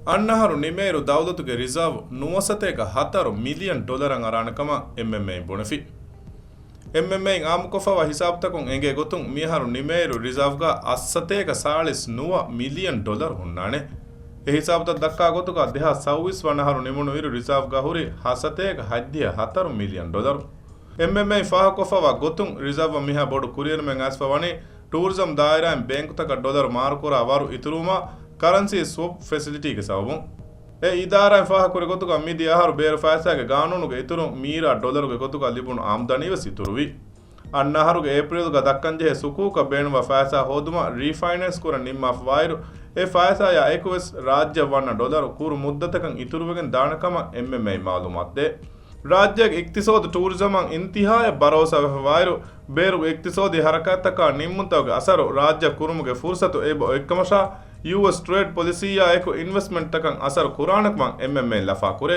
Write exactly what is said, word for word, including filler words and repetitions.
އަންނަ އަހަރު ނިމޭއިރު ދައުލަތުގެ ރިޒާވް ނުވަސަތޭކަ ހަތަރު މިލިއަން ޑޮލަރަށް އަރާނެ ކަމަށް އެމްއެމްއޭއިން ބުނެފި. އެމްއެމްއޭއިން އާއްމުކޮށްފައިވާ ހިސާބުތަކުން އެނގޭ ގޮތުން، މިއަހަރު ނިމޭއިރު ރިޒާވްގަ އަށްސަތޭކަ ސާޅީސް ނުވަ މިލިއަން ޑޮލަރު ހުންނާނެ. އެ ހިސާބުތައް ދައްކާ ގޮތުގަ، ދެހާސް ސައުވީސް ވަނަ އަހަރު ނިމުނު އިރު ރިޒާވްގަ ހުރި ހަސަތޭކަ ހަތްދިހަ ހަތަރު މިލިއަން ޑޮލަރު. އެމްއެމްއޭއިން ފާހަގަކޮށްފައިވާ ގޮތުން، ރިޒާވްއަށް މިހާ ބޮޑު ކުރިއެރުމެއް އައިސްފަ ވަނީ، ޓޫރިޒަމް ދާއިރާއިން ބޭންކުތަކަށް ޑޮލަރު މާރުކުރާ ވަރު އިތުރުވުމާ، ކަރަންސީ ސްވޮޕް ފެސިލިޓީގެ ސަބަބުން. އެ އިދާރާއިން ފާހަގަކުރި ގޮތުގަ، މިދިޔަ އަހަރު ބޭރު ފައިސާގެ ގާނޫނުގެ އިތުރުން މީރާ ޑޮލަރުގެ ގޮތުގަ ލިބުނު އާމްދަނީވެސް އިތުރުވި. އަންނަ އަހަރުގެ އޭޕްރީލްގަ ދައްކަންޖެހޭ ސުކޫކަށް ބޭނުންވާ ފައިސާ ހޯދުމަށް ރީފައިނޭންސް ކުރަން ނިންމާފަވާއިރު، އެ ފައިސާޔާ އެކުވެސް ރާއްޖެއަށް ވަންނަ ޑޮލަރު ކުރު މުއްދަތަކަށް އިތުރުވެގެން ދާނެ ކަމަށް އެމްއެމްއޭއިން މައުލޫމާތުދޭ. ރާއްޖޭގެ އިޤްތިޞާދު ޓޫރިޒަމަށް އިންތިހާއަށް ބަރޯސާވެފަވާއިރު، ބޭރުގެ އިޤްތިޞާދީ ޙަރަކާތްތަކާ ނިންމުންތަކުގެ އަސަރު ރާއްޖެއަށް ކުރުމުގެ ފުރުޞަތު އެބަ އޮތްކަމަށާ، ޔޫއެސް ޓްރޭޑް ޕޮލިސީއާ އެކު އިންވެސްޓްމަންޓްތަކަށް އަސަރު ކުރާނެކަމަށް އެމްއެމްއޭއިން ލަފާކުރޭ.